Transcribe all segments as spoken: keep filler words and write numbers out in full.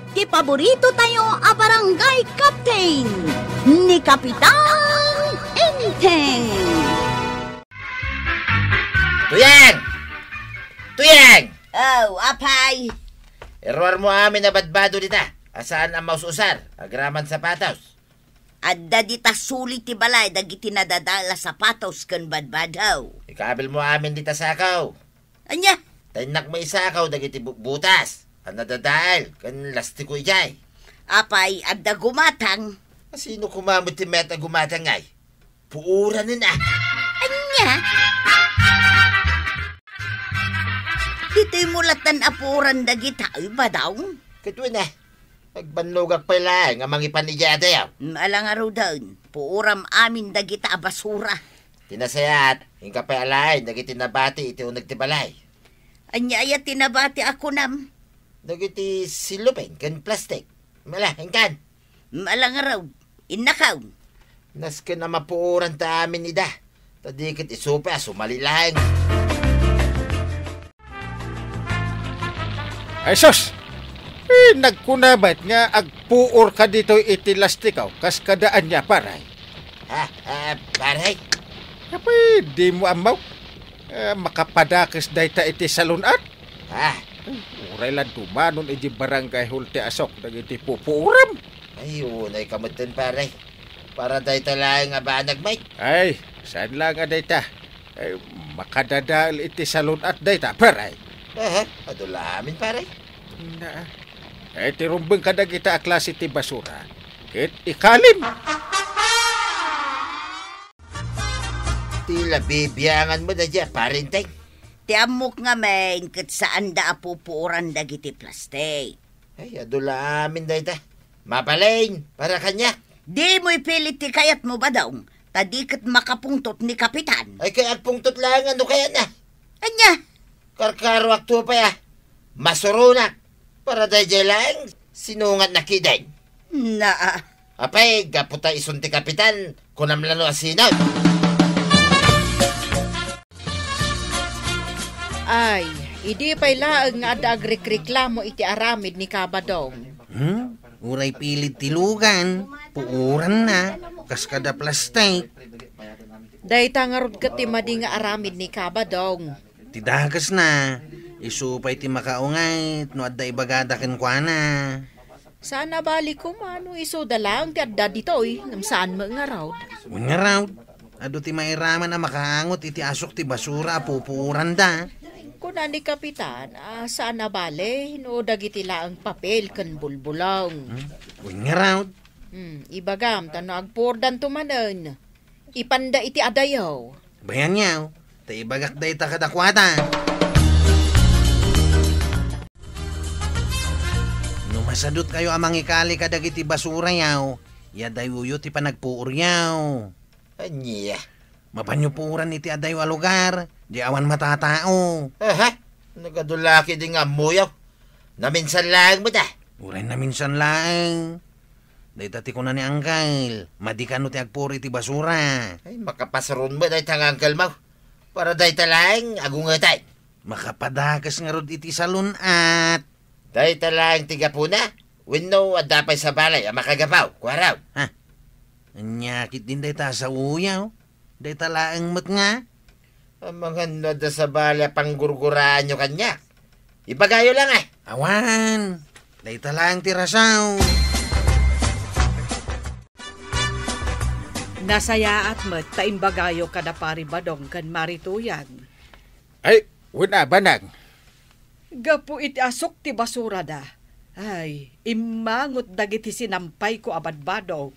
Ti paborito tayo a barangay captain, ni Kapitan Enteng. Tuyang! Tuyang! Oh, apay. Iruar mo amin a badbado dita, a saan a maus-usar, agraman sapatos. Adda dita suli ti balay dagiti nadadael a sapatos ken badbado. Ikabil mo amin dita sakaw. Ania? Ta innak maisakaw dagiti bu-, butas a nadadael ken lastiko idiay. Apay, adda gumatang? A sino koma met ti mayat a gumatang ngay? Puoranen a. Ania? Ditoy mo latan a puoran dagita, ay, Badong? Ket wen a, agbannogak pay laeng a mangipan idiay adayo. Mm, ala ngaruden, puoram amin dagita a basura. Ti nasayaat, inka pay alaen dagiti nabati iti uneg ti balay. Ania aya ti nabati a kunam? Dagiti sillupen ken plastik. Mala, inkan. Mm, ala ngarud, innakaw. Nasken a mapuoran ta amin ida. Ta di ket isu pay a sumali laeng. Ay sus! Eh, nagkuna met nga agpuor ka ditoy iti lastikaw, kas kada ania, paray? Ha? Ah, paray? Apay, di mo ammaw? Eh, makapadakes dayta iti salun-at? Ha? Eh, uray la dumanon iti barangay hall ti asok dagiti pupuoram. Ay, unay ka metten, paray. Para dayta laeng a banag, Mike. Ay, saan la nga dayta? Ay, makadadael iti salun-at dayta, paray. Aha, adu la amin, paray. Na, ay, ti rumbeng kadagita a klase ti basura. Ket ikalim. Ti la bibiangan mo daydiay, parenteng. Ti ammok ngamin ket saanda a pupuoran dagiti plastik. Ay, adu la amin dayta. Mabalin, para kaniak. Dimo ipilit ti kayatmo, Badong, ta di ket makapungtot ni Kapitan. Ay, kay agpungtot laeng no kayatna. Ania? Karkaroakto pay a. Masuronak. Para daydiay laeng, sinungatna kidin. Naa. Apay, gapu ta isun ti Kapitan, kunam la no a sinag. Ay, idi pay laeng nga adda agrikreklamo iti aramid ni Kabadong. Hmm? Uray pilid ti lugan, puoranna, kas kada plastik. Dayta ngarud ket ti madi nga aramid ni Kabadong. Ti dakesna, isu pay ti makaunget no adda ibagada kenkuana. Saan a bali koma no isuda laeng ti adda ditoy, ngem saan met ngarud. Wen ngarud, adu ti mairaman a makaangot iti asok ti basura a pupuoranda. Kuna ni Kapitan a saan a bali no dagiti laeng papel ken bulbulong. Hmm? Wen ngarud. Hmm, ibagam ta no agpuordanto manen, ipanda iti adayo. Bayan yaw, ta ibagak dayta kadakuada. No masadutkayo a mangikali kadagiti basura yaw, iyadayuyo ti panagpuoryaw. Ania? Mapanyo puoran iti adayo a lugar, di awan matatao. Aha, nagadu la ketdi nga ammoyo. Naminsan laeng met a. Uray naminsan laeng. Dayta ti kuna ni Angkel, madi kano ti agpuor iti basura. Ay, makapasuron met dayta nga Angkel mo. Para dayta laeng, agungeten. Makapadakes ngarud iti salun-at. Dayta laeng ti gapuna? Wenno adda pay sa balay a makagapu, kuaraw? Ha? Ania ketdin dayta a saoyo? Dayta laeng met nga? Amangan no adda sa balay a panggurguraanyo kaniak. Ibagayo laeng a. Awan. Dayta laeng ti rasaw. Nasayaat met ta imbagayo kada Pari Badong ken Mari Tuyang. Ay, wen a, Banang. Gapu iti asok ti basurada, ay, immangot dagiti sinampayko a badbado.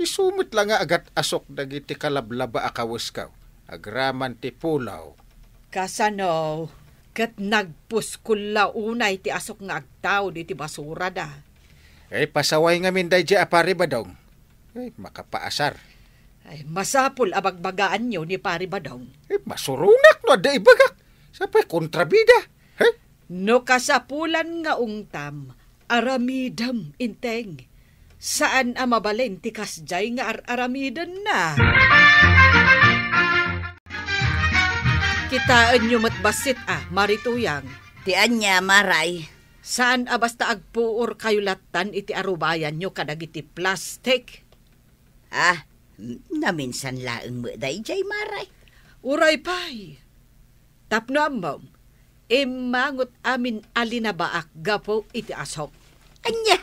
Isu met la nga agat-asok dagiti kalablaba a kawesko, agraman ti pulaw. Kasano, ket nagpuskol la unay ti asok nga agtaud iti basurada. Ay, pasaway ngamin daydiay a Pari Badong. Ay, makapaasar. Ay, masapul a bagbagaanyo ni Pari Badong. Eh, masuronak no adda ibagak. Sapay kontrabida. He? No kasapulan nga ungtam, aramidem, Enteng. Saan a mabalin ti kasdiay nga ar-aramidenna. Kitaenyo met bassit a, Mari Tuyang. Ti ania, Maray? Saan a basta agpuor kayo lattan iti arubayanyo kadagiti plastik. Ah, m-, naminsan laeng met daydiay, Mare. Uray pay. Tapno ammom, immangot amin a linabaak gapu iti asok. Ania?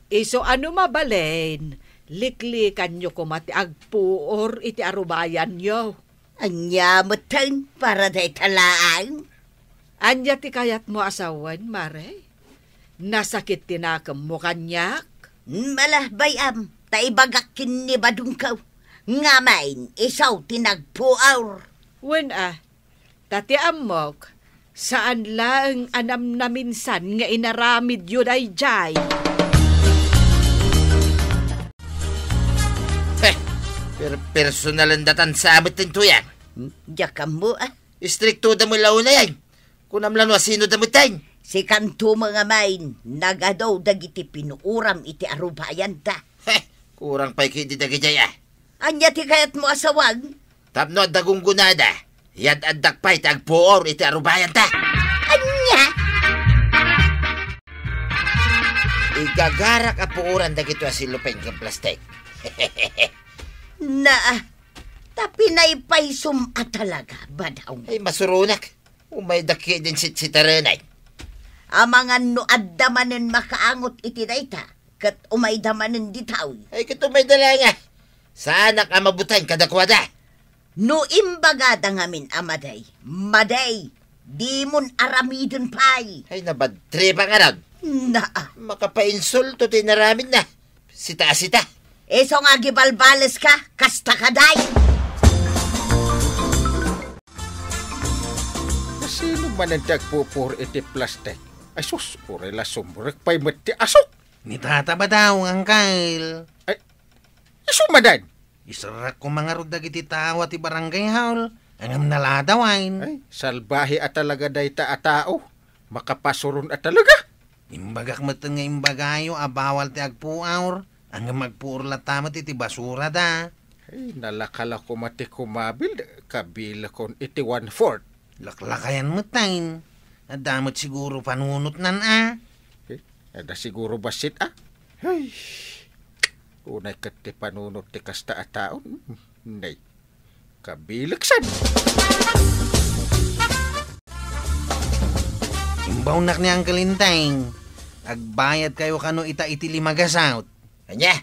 Isu a no mabalin, liklikanyo koma ti agpuor iti arubayanyo. Ania metten para dayta laeng? Ania ti kayatmo a sawen, Mare? Nasakit ti nakemmo kaniak? Mala, bay-am, ta ibagak ken ni Badungko. Ngamin, isu ti nagpuor. Wen a, ta ti ammok, saan laeng a namnaminsan nga inaramidyo daydiay. Heh, per-, personalen datan sa amet ten tuyang. Hmm, diak ammo, ah. Istrikto da mo launay. Kunam la no asino da metten. Sikanto met ngamin, nagadu dagiti pinuoram iti arubayanta. Heh, kurang pay ketdi dagidiay, ah. Ania ti kayatmo a sawen? Tapno adda gunggonada, yad-addak pay ti agpuor iti arubayanta. Ania? Igagarak a puoran dagitoy a silupeng ken plastik. Naa, ta pinaypaysom a talaga, Badong. Ay, masuronak. Umayda ketdin sitsitarenay. Amangan no adda manen makaangot iti dayta, ket umayda manen ditoy. Ay, ket umayda laeng a. Saanak a mabuteng kadakuada. No imbagada ngamin a madi, madi, dimon aramiden pay. Ay, nabadtripa ngarud. Naa. Makapainsulto ti inaramidna. Sita a sita. Isu nga agibalbaleska, kasta kadi. Asino manen ti agpuor iti plastik? Ay sus, uray la sumrek pay met ti asok. Ni Tata Badong, Angkel. Ay, isu manen? Iserrekko ngarud dagiti tao ti barangay hall. Ngem naladawen. Ay, salbahe a talaga dayta a tao. Makapasuron a talaga. Imbagak metten nga imbagayo a bawal ti agpuor. Ngem agpuor latta met iti basurada. Ay, nalaka la koma ti kumabil, kabilekon iti one-fourth. Laklakayan metten. Adda met siguro panunotnan a. Eh, adda siguro bassit a. Ay, unay ket ti panunot ti kasta a tao. Nay. Kabileksan. Imbaonnak ni Uncle Enteng. Agbayad kayo kano ita iti lima gasut. Ania?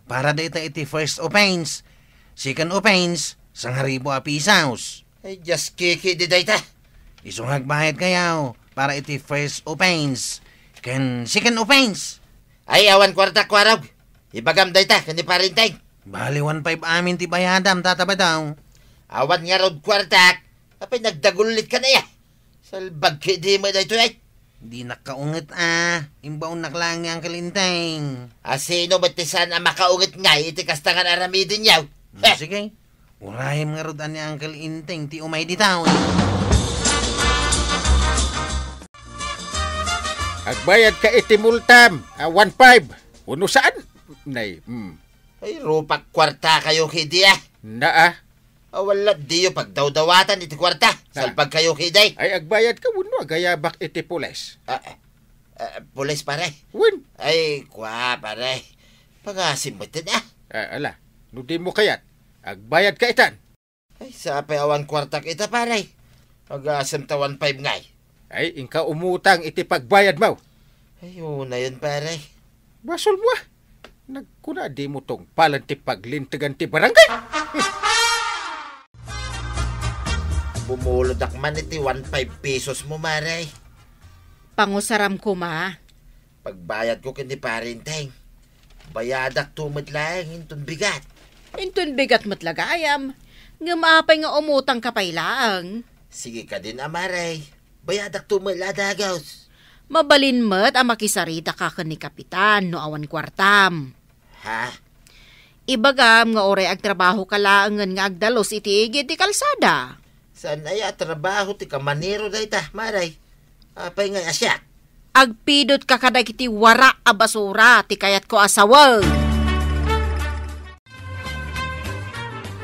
Para dayta iti first offense. Second offense, sangaribu a pesos. Ay, just kiki di dayta. Isu nga agbayad kayo para iti first offense. Ken second offense. Ay, awan kuarta, kuarog. Ibagam dayta ken ni Pare Enteng. Bali, one five amin ti bayadam, Tata Badong. Awan ngarud kuartak. Apay nagdagullit ka na ya? Salbag kidi mo daytoy ay. Dinak kaunget a. Imbaonnak laeng ni Uncle Enteng. Asino met ti saan a makaunget ngay iti kasta nga aramiden yaw? Hmm, heh. Sige. Urayem ngarud a ni Uncle Enteng ti umay ditoy. Agbayad ka iti multam a one five. Wenno saan? Nay, hmm. Ay, rupak kuarta kayo kidi a. Naa. Awan la diyo pagdawdawatan iti kuarta. Ah. Salbag kayo kidi. Ay, agbayad ka wenno agayabak iti pulis? Ah, ah, ah, pulis, pare? Wen. Ay, kua, pare. Pangasim met a. Ah, ala. No di mo kayat, agbayad ka itan. Ay, sapay awan kuartak ita, pare. Agasem ta one five ngay. Ay, inka umutang iti pagbayad mo. Ay, unayon, pare. Basol mo a. Nagkuna di mo tungpalan ti paglintegan ti barangay. Bumuloddak man iti one five pesos mo, mare. Pangusaram koma. Pagbayad ko ken ni Pare Enteng, bayadak to met laeng inton bigat. Inton bigat met la gayam, ngem apay nga umutang ka pay laeng? Sige kadin, a mare, bayadak to met la dagus. Mabalin met a makisarita ka ken ni Kapitan no awan kuartam. Ha? Ibagam nga uray agtrabaho ka laengen nga agdalus iti igid ti kalsada. Saan aya a trabaho ti kamanero dayta, mare? Apay ngay a siak? Agpidot ka kadagiti wara a basura ti kayatko a sawen.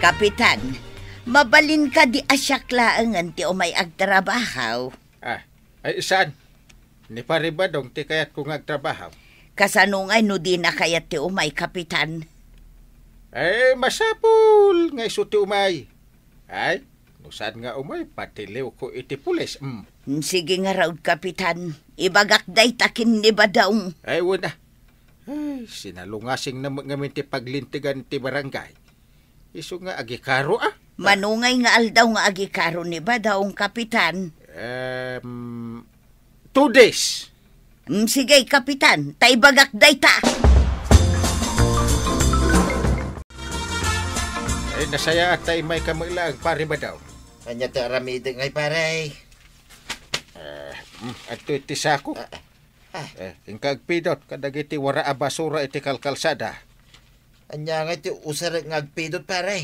Kapitan, mabalin kadi a siak laengen ti umay agtrabaho? Ah, ay, saan? Ni Pari Badong ti kayatko nga agtrabaho. Kasano ngay no dina kayat ti umay, Kapitan? Eh, masapul nga isu ti umay. Ay, no saan nga umay, patiliwko iti pulis, mm. Mm, sige ngarud, Kapitan. Ibagak dayta ken ni Badong. Ay, wen a. Ay, sinalungasing na met ngamin ti paglintegan ti barangay. Isu nga agikaro, a? Mano ngay nga aldaw nga agikaro ni Badong, Kapitan? Em, two days. Mm, sige, Kapitan, ta ibagak dayta. Ay, nasayaat ta imayka met laeng, Pari Badong. Ania ti aramidek ngay, pare? Eh, mm, adtoy ti sako. Ah, ah. Eh, inka agpidut kadagiti wara a basura iti kalkalsada. Ania ngay ti usarek nga agpidut, pare?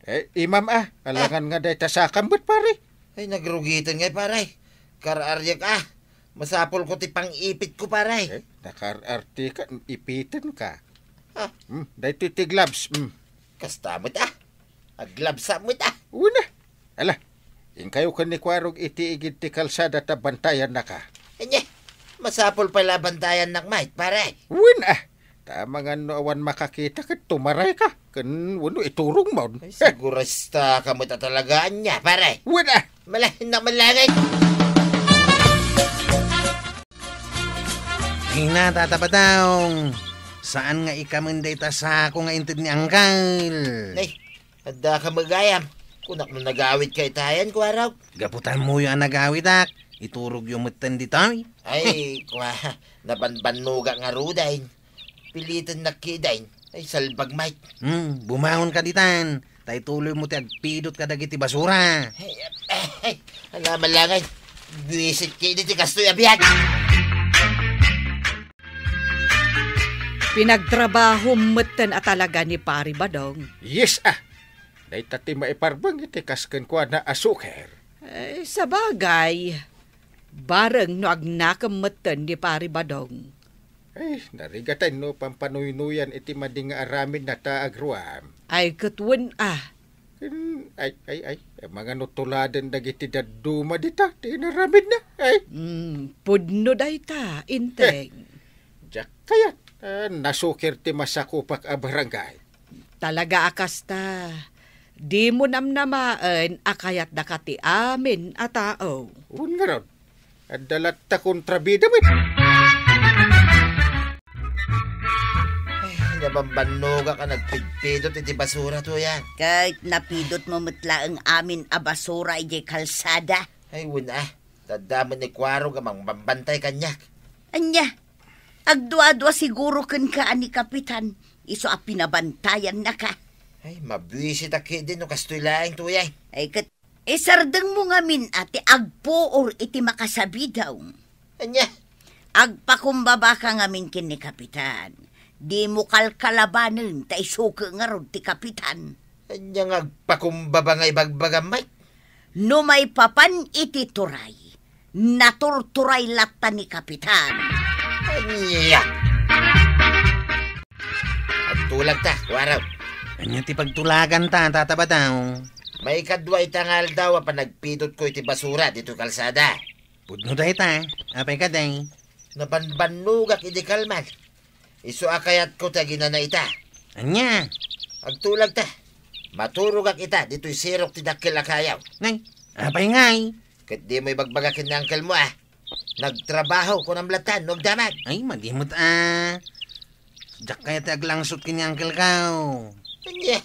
Eh, imam a, alangan nga dayta sakam met, pare. Ay, nagrugiten ngay, pare. Kar-ariak a. Masapulko ti pang-ipitko, pare. Eh, nakar-artika, ipitenka. Ah. Hmm, daytoy ti gloves, hmm. Kasta met a. Aglabsam met a. Wen a. Ala, inkayo ken ni Kuarog iti igid ti kalsada ta bantayannaka. Ania, masapul pay la bantayannak met, pare. Wen a. Ta amangan no awan makakita ket tumarayka. Ken wenno iturongmon. Ay, siguristaka met a talaga ania, pare. Wen a. Malain na malangit. Ay na, Tata Badong. Saan nga ikamen dayta sako nga inted ni Angkel? Nay, addaka met gayam. Kunak no nagawidka itayen, Kuarog. Gapu ta ammoyo a nagawidak, iturogyo metten ditoy. Ay, kua, nabanbannogak ngaruden. Pilitennak kiden. Ay, salbag, Mike. Hmm, bumaonka ditan. Ta ituloymo ti agpidut kadagiti basura. Ay, ay, ay, ala, malangit. Buisit kidi ti kastoy a biag. Pinagtrabaho metten a talaga ni Pari Badong. Yes, a. Dayta ti maiparbeng iti kas kenkuana a suker. Eh, sabagay, bareng no agnakem metten ni Pari Badong. Ay, narigaten no pampanuynuyan iti madi nga aramidna ta agruam. Ay, ket wen a. Ken, ay, ay, ay, amangan no tuladen dagiti dadduma dita ti inaramidna. Ay. Mm, pudno dayta, Inteng. Eh, diak kayat, ah, nasukir ti masakupak a barangay. Talaga a kasta, dimo namnamaen a kayatdaka ti amin a tao. Wen ngarud, adda latta kontrabida met. Ay, nabanbannogak a nagpidpidot iti basura, Tuyang. Ket napidotmo met laeng amin a basura idiay kalsada. Ay, wen a. Taddamen ni Kuarog a mangbambantay kaniak. Ania? Agduadua siguro kenka a ni Kapitan, isu a pinabantayannaka. Ay, mabuisit a kidi no kastoy laeng, Tuyang. Ay, ket isardengmo ngamin a ti agpuor iti makasabidaw. Ania? Agpakumbabaka ngamin ken ni Kapitan. Dimo kalkalabanen ta isu ket ngarud ti Kapitan. Ania nga agpakumbaba nga ibagbagam, Mike? No maipapan iti turay, naturturay latta ni Kapitan. Ania? Agtulag ta, Kuarog. Ania ti pagtulagan ta, Tata Badong? Maikadua ita nga aldaw a panagpidotko iti basura ditoy kalsada. Pudno dayta, apay kadi? Nabanbannogak idi kalman. Isu a kayatko ti aginana ita. Ania? Agtulag ta. Maturogak ita ditoy sirok ti dakkel a kayaw. Nay, apay ngay? Ket dimo ibagbaga ken ni angkelmo a. Nagtrabaho, kunam latta no agdamag. Ay, madi met a. Diak kayat ti aglangsot ken ni angkelko. Ania?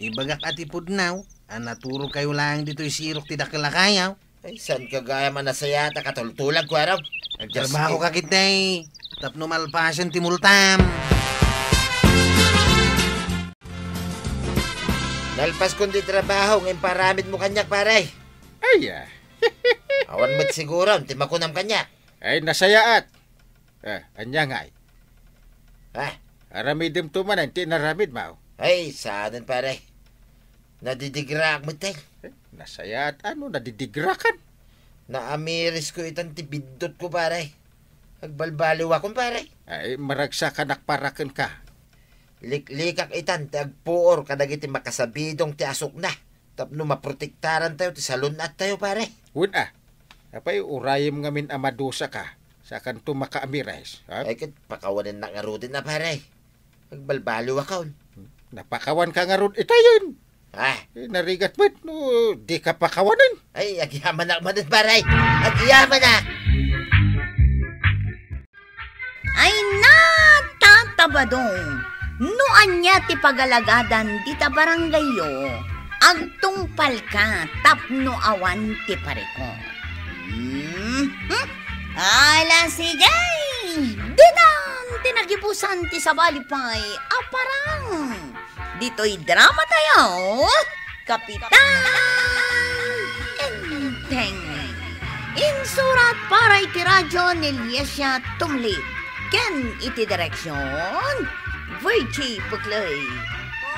Ibagak a ti pudno a naturogkayo laeng ditoy sirok ti dakkel a kayaw. Ay, saanka gayam a nasayaat a katultulag, Kuarog? Nagtrabaho ka ketdi tapno malpasen ti multam. Nalpaskon ti trabaho nga imparamidmo kaniak, pare. Ay, ah. Awan met siguro ti makunam kaniak. Ay, nasayaat. Eh, ania ngay? Ah? Aramidem to manen ti inaramidmo. Ay, saanen, pare. Nadidigraak met, eh. Eh, nasayaat a no nadidigrakan. Naamirisko itan ti biddutko, pare. Agbalbaliwakon, pare. Ay, maragsakanak para kenka. Liklikak itan ti agpuor kadagiti makasabidong ti asukna tapno maprotektarantayo ti salun-attayo, pare. Wen a. Apay, urayem ngamin a madusaka, sakanto makaamiris, ha? Ay, ket pakawanennak ngaruden a, pare. Agbalbaliwakon. Napakawanka ngarud itayen. Ah. Eh, narigat met no dika pakawanen. Ay, agyamanak manen, pare. Agyamanak. Ay, natatabadong, no ania ti pagalagadan dita barangayyo, agtungpalka tapno awan ti parikut. Hmm? Hmm? Ala, sige! Ditan ti nagibusan ti sabali pay a parang. Ditoy drama tayo, Kapitan Enteng. Insurat para iti radyo ni Liesia Tumlid, ken iti direksyon, Virgie Puclay.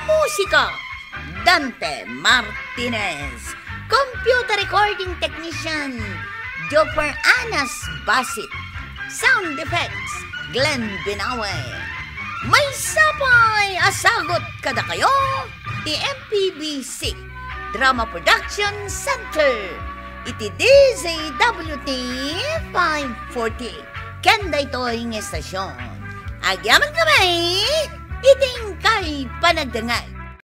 Musika, Dante Martinez. Computer recording technician, Joper Anas Basit. Sound effects, Glenn Binawe. Maysa pay a sagut kadakayo ti M P B C Drama Production Center iti D Z W T five forty. Ken daytoy nga estasyon, agyaman kami iti inkay panagdengngeg.